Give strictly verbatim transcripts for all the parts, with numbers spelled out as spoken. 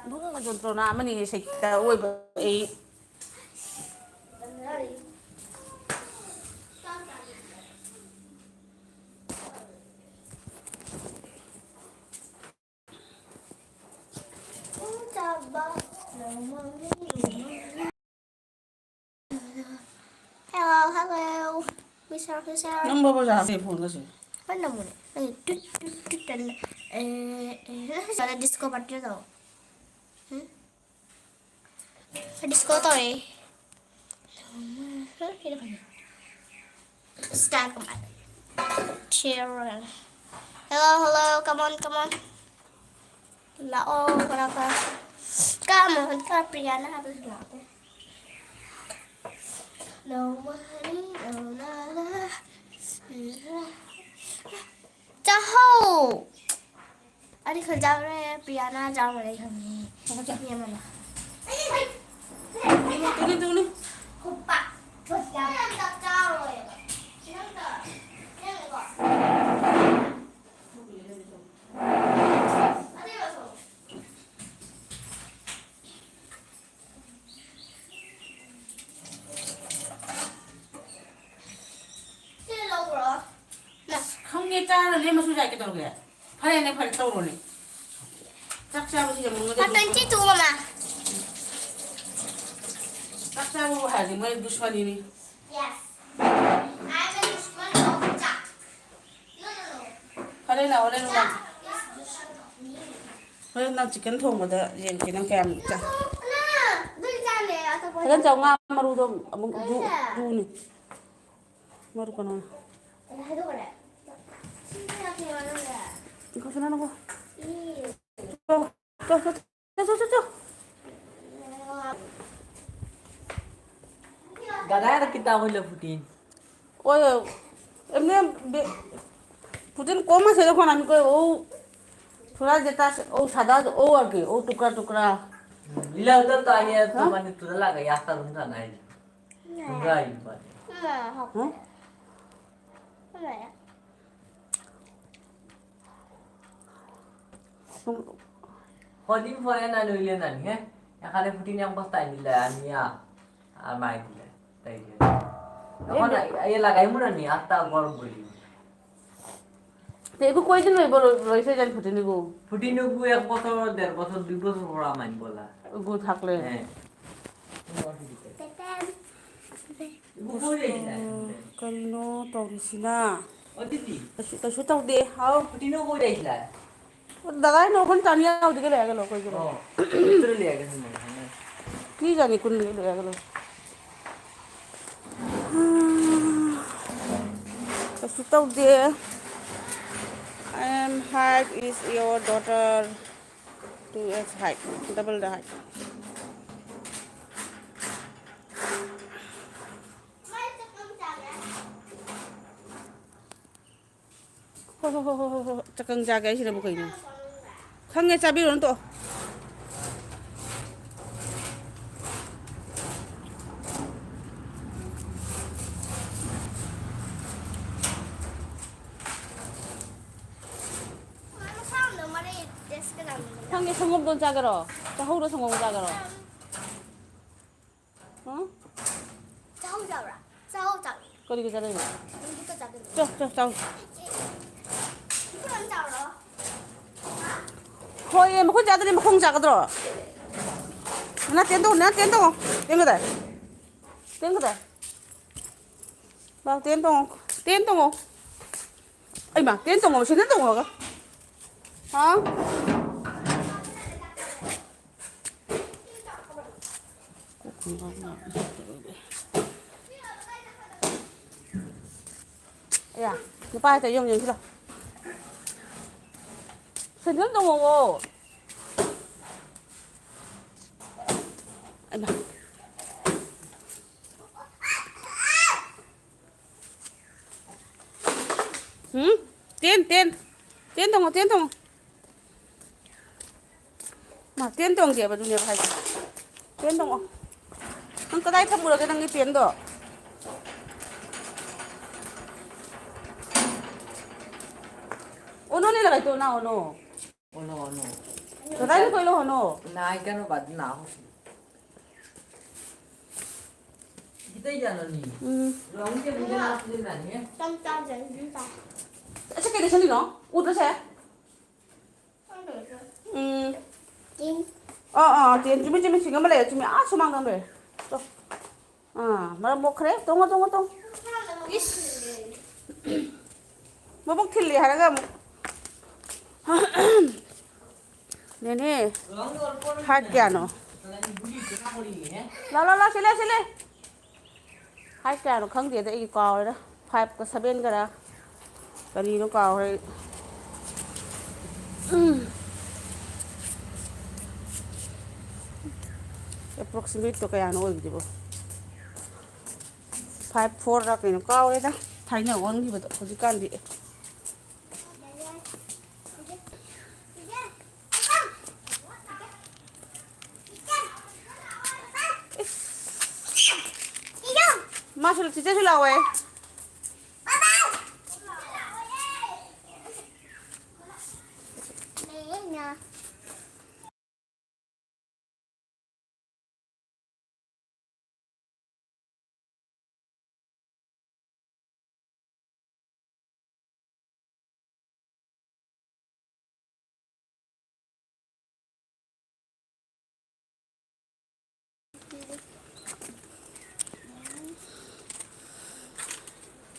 ꯏꯕꯨꯡꯉꯣ ꯖꯣꯟꯇ꯭ꯔꯣꯅꯥ ꯑꯃꯅꯤ ꯁꯩꯇ ꯑꯣꯏꯕ ꯑꯩ꯫ Hello, hello. Mister Officer. ꯅꯪ ꯕꯕꯥ ꯖꯥ ꯍꯥꯞꯄꯦ ꯐꯣꯟꯒꯁꯦ꯫ ꯀꯟꯅ ꯃꯨꯠꯂꯦ꯫ ꯑꯩ ꯇꯨꯠ, ꯇꯨꯠ, ꯇꯨꯠ ꯇꯜꯂꯦ꯫ ꯑꯦ, ꯑꯦ, ꯁꯤꯗ disco party ꯇꯧ꯫ ꯍꯨꯝ? Disco ꯇꯧꯔꯦ꯫ Start ꯀꯃꯥꯏꯅ? Cheer. Hello, hello, come on, come on. ꯂꯥꯛꯑꯣ, ꯈꯔ, ꯈꯔ꯫ ꯀꯥ ꯃꯣꯍꯟ ꯀꯥ ꯄ꯭ꯔꯤꯌꯥꯅ ꯍꯥꯏꯕꯁꯨ ꯂꯥꯛꯑꯣ꯫ No money, no la la. ꯆꯥꯍꯧ! ꯑꯅꯤ ꯈꯛ ꯆꯥꯕꯅꯦ, ꯄ꯭ꯔꯤꯌꯥꯅ ꯆꯥꯕ ꯂꯩ ꯈꯪꯉꯦ꯫ ꯃꯤ ꯑꯃꯅ꯫ ꯇꯨꯅꯤ, ꯇꯨꯅꯤ꯫ ꯈꯨꯄꯥꯛ ꯊꯣꯠ ꯌꯥꯝ ꯆꯥꯔꯣꯏꯕ꯫ ꯅꯪꯅ ꯅꯪꯅꯀꯣ꯫ ꯁꯤ ꯂꯧꯕ꯭ꯔꯣ? ꯈꯪꯉꯦ, ꯆꯥꯔ ꯂꯦꯝꯃꯁꯨ ꯌꯥꯏ, ꯀꯩꯗꯧꯔꯒꯦ? ꯐꯔꯦꯅꯦ, ꯐꯔꯦ, ꯇꯧꯔꯣꯅꯦ꯫ ꯆꯥꯛ ꯆꯥꯕꯁꯤ ꯌꯥꯝ ꯃꯉꯣꯟꯗ ꯐꯠ ꯇ꯭ꯋꯦꯟꯇꯤ ꯇꯨ, ꯃꯃꯥ꯫ ꯆꯥꯛ ꯆꯥꯕꯕꯨ ꯍꯥꯏꯔꯗꯤ ꯃꯣꯏ ꯗꯨꯁꯃꯅꯤꯅꯤ꯫ Yes. I'm a ꯗꯨꯁꯃꯟ of ꯆꯥꯛ꯫ ꯐꯔꯦ, ꯂꯥꯛꯑꯣ, ꯂꯩꯔꯣ, ꯂꯥꯛꯑꯣ꯫ ꯍꯣꯔꯦꯟ ꯅꯪ ꯆꯤꯛꯀꯟ ꯊꯣꯡꯕꯗ ꯌꯦꯡꯒꯦ, ꯅꯪ ꯀꯌꯥꯝ ꯆꯥ-, ꯆꯤꯛꯀꯟ ꯆꯥꯝꯃꯉꯥ ꯃꯔꯨꯗꯣ ꯑꯃꯨꯛ ꯗꯨ-, ꯗꯨꯅꯤ꯫ ꯃꯔꯨ ꯀꯩꯅꯣ꯫ ꯏꯟꯈꯠꯁꯅꯨ ꯅꯪꯕꯣ꯫ ꯆꯣ, ꯆꯣ, ꯆꯣ, ꯆꯣ꯫ ꯒꯙꯥꯗ ꯀꯤꯇꯥ ꯍꯣꯏ ꯂꯐꯨꯇꯦꯡ꯫ ꯑꯣꯏ, ꯑꯦꯝꯅꯦ ꯕꯦ-, ꯄꯨꯇꯤꯟ ꯀꯣꯝꯃ ꯁꯦꯗ ꯈꯣꯅꯥꯃꯤ ꯀꯣꯏ, ꯑꯣ, ꯊꯣꯔꯥ ꯖꯦꯇꯥ ꯁꯦ, ꯑꯣ, ꯁꯥꯗꯥ, ꯑꯣ, ꯑꯔꯀꯦ, ꯑꯣ, ꯇꯨꯀ꯭ꯔꯥ, ꯇꯨꯀ꯭ꯔꯥ꯫ ꯏꯂꯥꯗ ꯇꯥꯏꯌꯦ, ꯍꯥ? ꯇꯨꯃꯥꯅꯤ ꯇꯨꯗ ꯂꯥꯛꯑꯒ ꯌꯥ ꯇꯥꯔꯨꯝ ꯇꯥꯅ ꯍꯥꯏꯁꯦ꯫ ꯇꯨꯝꯕ꯭ꯔꯥ ꯍꯥꯏꯁꯦ ꯅꯨꯄꯥꯁꯦ? ꯍꯥ? কদিন পরে না নইলে নানি, হ্যাঁ? এখানে ফুটি নিয়ে বস্তা আনিলে, আনিয়া, আর মাই দিলে, তাই দিলে। এখন এ, এ লাগাই মুনা নি, আত্মা গরম করি। তে এগু কয়দিন রইব, র-, রইছে যেন ফুটিনিগু? ফুটিনিগু এক বছর, দেড় বছর, দুই বছর পড়া মাইন বলা। এগু থাকলে? হ্যাঁ। এগু কই যাইছিলা? করিনো তরিসিনা। ও দিদি। কসু, কসু তাও দে, হাও। ফুটিনিগু কই যাইছিলা? দাদাই নখন টানিয়া ওদিকে লইয়া গেল, কই গেল? ও, ভিতরে লইয়া গেছে মনে হয়, না? কি জানি কোন দিকে লইয়া গেল। তো সুতাও দিয়ে, I am height is your daughter two x height, double the height. ꯍꯣ, ꯍꯣ, ꯍꯣ, ꯍꯣ, ꯍꯣ, ꯍꯣ꯫ ꯆꯀꯪ ꯆꯥꯒꯦ ꯍꯥꯏꯁꯤꯅꯕꯨ ꯀꯩꯅꯣ? ꯈꯪꯉꯦ, ꯆꯥꯕꯤꯔꯨꯔꯅꯨ, ꯇꯣꯛꯑꯣ꯫ ꯈꯪꯉꯦ, ꯁꯪꯒꯣꯝꯗꯣ ꯆꯥꯒꯦꯔꯣ? ꯆꯥꯍꯧꯔꯣ, ꯁꯪꯒꯣꯝ ꯆꯥꯒꯦꯔꯣ? ꯍꯥ? ꯆꯥꯍꯧ ꯆꯥꯕ꯭ꯔꯥ? ꯆꯥꯍꯧ ꯆꯥꯕ꯭ꯔꯥ? ꯀꯔꯤꯒꯤ ꯆꯥꯗꯣꯏꯅꯣ? ꯅꯪꯁꯨ ꯆꯥꯗꯣꯏꯅꯣ? ꯆꯣ, ꯆꯣ, ꯆꯥꯎ꯫ ꯏꯆꯦ, ꯏꯆꯦ, ꯈꯔ ꯆꯥꯎꯔꯣ꯫ ꯍꯣꯏ, ꯃꯈꯨꯠ ꯆꯥꯗ꯭ꯔꯗꯤ ꯃꯈꯣꯡ ꯆꯥꯒꯗ꯭ꯔꯣ? ꯅꯥ ꯇꯦꯟ ꯇꯣꯡꯉꯣ, ꯅꯥ ꯇꯦꯟ ꯇꯣꯡꯉꯣ꯫ ꯇꯦꯟ ꯀꯗꯥꯏ? ꯇꯦꯟ ꯀꯗꯥꯏ? ꯂꯥꯎ, ꯇꯦꯟ ꯇꯣꯡꯉꯣ꯫ ꯇꯦꯟ ꯇꯣꯡꯉꯣ꯫ ꯑꯩꯃꯥ, ꯇꯦꯟ ꯇꯣꯡꯉꯣ, ꯁꯦꯟꯗꯜ ꯇꯣꯡꯉꯣꯒ꯫ ꯍꯥꯎ꯫ ꯑꯌꯥ, ꯅꯨꯄꯥ ꯍꯥꯏꯇ ꯌꯦꯡꯉꯨ, ꯌꯦꯡꯁꯤꯂꯣ꯫ ꯁꯦꯟꯗꯜ ꯇꯣꯡꯉꯛꯑꯣ꯫ ꯑꯩꯃꯥ꯫ ꯎꯝ? ꯇꯦꯟ, ꯇꯦꯟ꯫ ꯇꯦꯟ ꯇꯣꯡꯉꯣ, ꯇꯦꯟ ꯇꯣꯡꯉꯣ꯫ ꯃꯥ, ꯇꯦꯟ ꯇꯣꯡꯒꯦꯕ, ꯑꯗꯨꯅꯦꯕ ꯍꯥꯏꯁꯦ꯫ ꯇꯦꯟ ꯇꯣꯡꯉꯣ꯫ ꯅꯪ ꯀꯗꯥꯏ ꯊꯝꯃꯨꯔꯒꯦ ꯅꯪꯒꯤ ꯇꯦꯟꯗꯣ? ꯑꯣꯅꯣ ꯂꯩ ꯂꯒꯥꯏ ꯇꯣ ꯅꯥ ꯑꯣꯅꯣ꯫ Oh no, no. Totally koilo hono. Na, I cannot, but now. Kita ya no ni. Hmm. Long ke mujhe na aap. Tam tam jai, tam tam. Acha, kede sani no? Udhar se? Hmm. Tin. Oh, oh, tin. Chumi, chumi, chumi, chumi, ah, sumang dam re. To. ꯑꯥ, ꯃꯔꯝ ꯃꯣꯛꯈ꯭ꯔꯦ꯫ ꯇꯣꯡꯉꯣ, ꯇꯣꯡꯉꯣ, ꯇꯣꯡꯉꯣ꯫ ꯏꯁ! ꯃꯕꯨꯛ ꯊꯤꯜꯂꯤ ꯍꯥꯏꯔꯒ ꯑꯃꯨꯛ꯫ ꯅꯦꯅꯦ, height ꯀꯌꯥꯅꯣ? ꯂꯥꯎ, ꯂꯥꯎ, ꯂꯥꯎ, ꯁꯤꯂꯦ, ꯁꯤꯂꯦ꯫ Height ꯀꯌꯥꯅꯣ ꯈꯪꯗꯦꯗ ꯑꯩ ꯀꯥꯎꯔꯦꯗ꯫ Five ꯀ seven ꯒꯔ ꯀꯔꯤꯅꯣ ꯀꯥꯎꯈ꯭ꯔꯦ ꯑꯩ꯫ ꯎꯝ꯫ Approximate ꯇꯣ ꯀꯌꯥꯅꯣ ꯑꯣꯏꯕꯗꯨꯕꯣ? Five four ꯔ ꯀꯩꯅꯣ ꯀꯥꯎꯔꯦꯗ꯫ ꯊꯥꯏꯅ ꯑꯣꯟꯈꯤꯕꯗꯣ ꯍꯧꯖꯤꯛꯀꯥꯟꯗꯤ꯫ ꯃꯥꯁꯨ ꯆꯤꯆꯦꯁꯨ ꯂꯥꯛꯑꯣꯏ꯫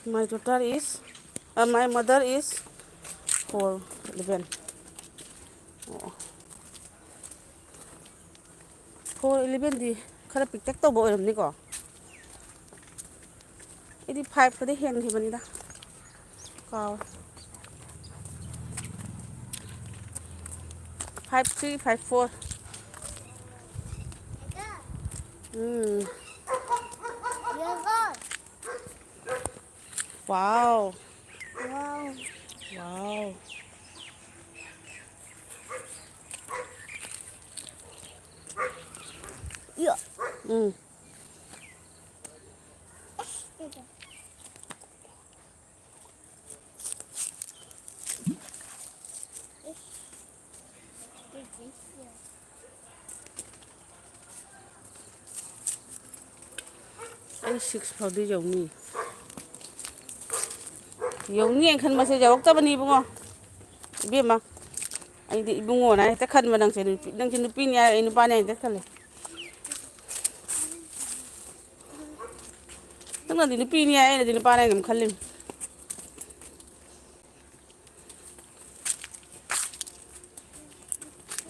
My daughter is, uh, my mother is four eleven. ꯑꯣ꯫ Four eleven ꯗꯤ ꯈꯔ ꯄꯤꯛꯇꯛ ꯇꯧꯕ ꯑꯣꯏꯔꯝꯅꯤꯀꯣ꯫ ꯑꯩꯗꯤ five ꯀꯗꯤ ꯍꯦꯟꯈꯤꯕꯅꯤꯗ꯫ ꯀꯥꯎꯔꯦ꯫ Five three, five four꯫ ꯎꯝ꯫ Wow꯫ Wow꯫ Wow꯫ ꯌꯥ꯫ ꯎꯝ꯫ ꯁꯤꯛꯁ ꯐꯥꯎꯗꯤ ꯌꯧꯅꯤ꯫ ꯌꯧꯅꯤ ꯍꯥꯏꯅ ꯈꯟꯕꯁꯦ ꯌꯧꯔꯛꯇꯕꯅꯤ ꯏꯕꯨꯡꯉꯣ꯫ ꯏꯕꯦꯝꯃ, ꯑꯩꯗꯤ ꯏꯕꯨꯡꯉꯣꯅ ꯍꯦꯛꯇ ꯈꯟꯕ ꯅꯪꯁꯦ꯫ ꯅꯨꯄꯤ, ꯅꯪꯁꯦ ꯅꯨꯄꯤꯅꯤ ꯍꯥꯏꯔ ꯑꯩ ꯅꯨꯄꯥꯅꯤ ꯍꯥꯏꯅ ꯍꯦꯛꯇ ꯈꯜꯂꯦ꯫ ꯅꯪꯅꯗꯤ ꯅꯨꯄꯤꯅꯤ ꯍꯥꯏ, ꯑꯩꯅꯗꯤ ꯅꯨꯄꯥꯅꯤ ꯍꯥꯏꯅ ꯑꯗꯨꯝ ꯈꯜꯂꯤꯅꯤ꯫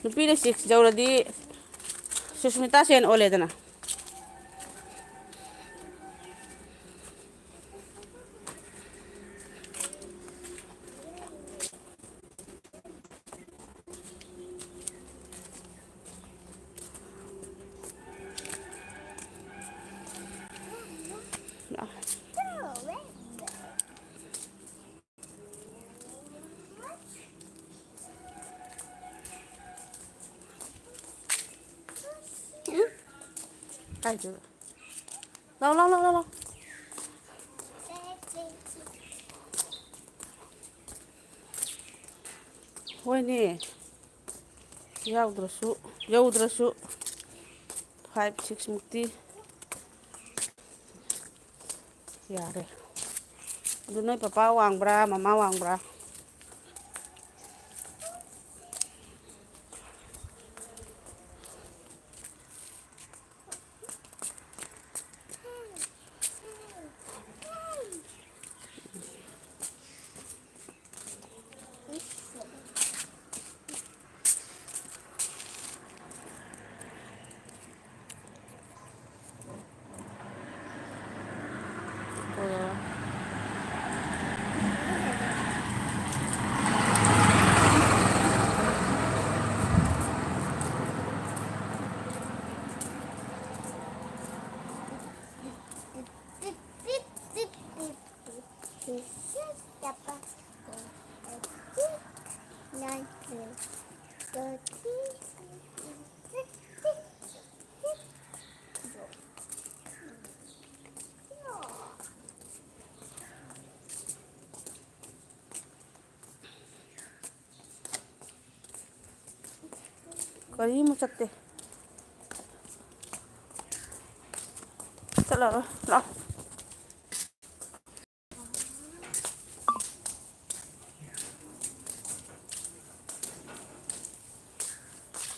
ꯅꯨꯄꯤꯅ ꯁꯤꯛꯁ ꯌꯧꯔꯗꯤ ꯁꯨꯁꯃꯤꯇꯥ ꯁꯦꯟ ꯑꯣꯜꯂꯦꯗꯅ꯫ ꯀꯥꯏꯗ? ꯂꯥꯎ, ꯂꯥꯎ, ꯂꯥꯎ, ꯂꯥꯎ, ꯂꯥꯎ꯫ ꯍꯣꯏꯅꯦ꯫ ꯌꯥꯎꯗ꯭ꯔꯁꯨ, ꯌꯧꯗ꯭ꯔꯁꯨ ꯐꯥꯏꯚ, ꯁꯤꯛꯁ ꯃꯨꯛꯇꯤ ꯌꯥꯔꯦ꯫ ꯑꯗꯨ ꯅꯣꯏ ꯄꯄꯥ ꯋꯥꯡꯕ꯭ꯔꯥ, ꯃꯃꯥ ꯋꯥꯡꯕ꯭ꯔꯥ? ꯀꯔꯤꯃꯨꯛ ꯆꯠꯇꯦ꯫ ꯆꯠꯂꯣ, ꯂꯥꯛꯑꯣ, ꯂꯥꯛꯑꯣ꯫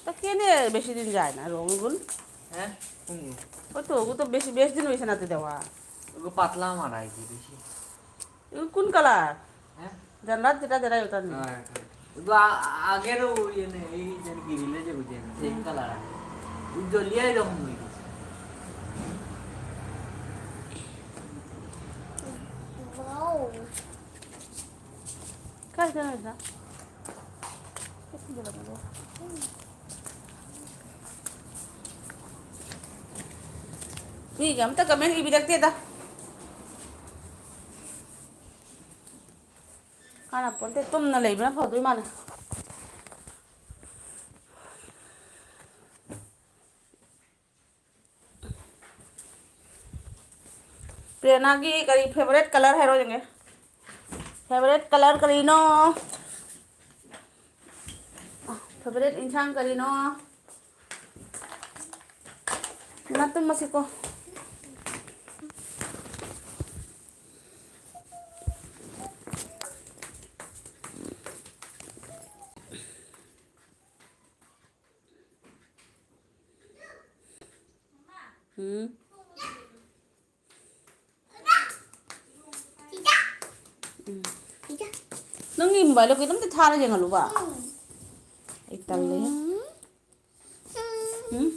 তা কেনে বেশি দিন যায় না রঙগুলো? হ্যাঁ, কোনগুলো? ওই তো, ওগুলো তো বেশি, বেশ দিন হয়েছে না তো দেওয়া। ওগুলো পাতলা মারা হয়েছে বেশি। এগুলো কোন কালার? হ্যাঁ? জানলাত যেটা, যেটা ওটা নেই। হ্যাঁ, হ্যাঁ। ওগুলো আ-, আগেরও ওই এনে, এই যে গ্রিলে যে বুঝে, সেম কালার আছে। ওই জলিয়ে এরকম হয়ে গেছে। ওয়াও। কার জানো এটা? ꯃꯤꯒ ꯑꯝꯇ ꯀꯃꯦꯟ ꯏꯕꯤꯔꯛꯇꯦꯗ꯫ ꯀꯥꯟꯅꯄꯣꯟꯇꯦ, ꯇꯨꯝꯅ ꯂꯩꯕꯅ ꯐꯗꯣꯏ ꯃꯥꯜꯂꯦ꯫ ꯄ꯭ꯔꯦꯔꯅꯥꯒꯤ ꯀꯔꯤ ꯐꯦꯚꯣꯔꯥꯏꯠ ꯀꯂꯔ ꯍꯥꯏꯔꯣ ꯌꯦꯡꯒꯦ꯫ ꯐꯦꯚꯣꯔꯥꯏꯠ ꯀꯂꯔ ꯀꯔꯤꯅꯣ? ꯐꯦꯚꯣꯔꯥꯏꯠ ꯏꯟꯁꯥꯡ ꯀꯔꯤꯅꯣ? ꯅꯇꯨꯝ ꯑꯁꯤꯀꯣ꯫ ꯎꯝ꯫ ꯎꯝ꯫ ꯅꯪꯒꯤ ꯃꯣꯕꯥꯏꯜꯗꯣ ꯀꯩꯅꯣꯝꯇ ꯊꯥꯔ ꯌꯦꯡꯍꯜꯂꯨꯕ꯫ ꯑꯩ ꯇꯜꯂꯦꯍꯦ꯫ ꯎꯝ?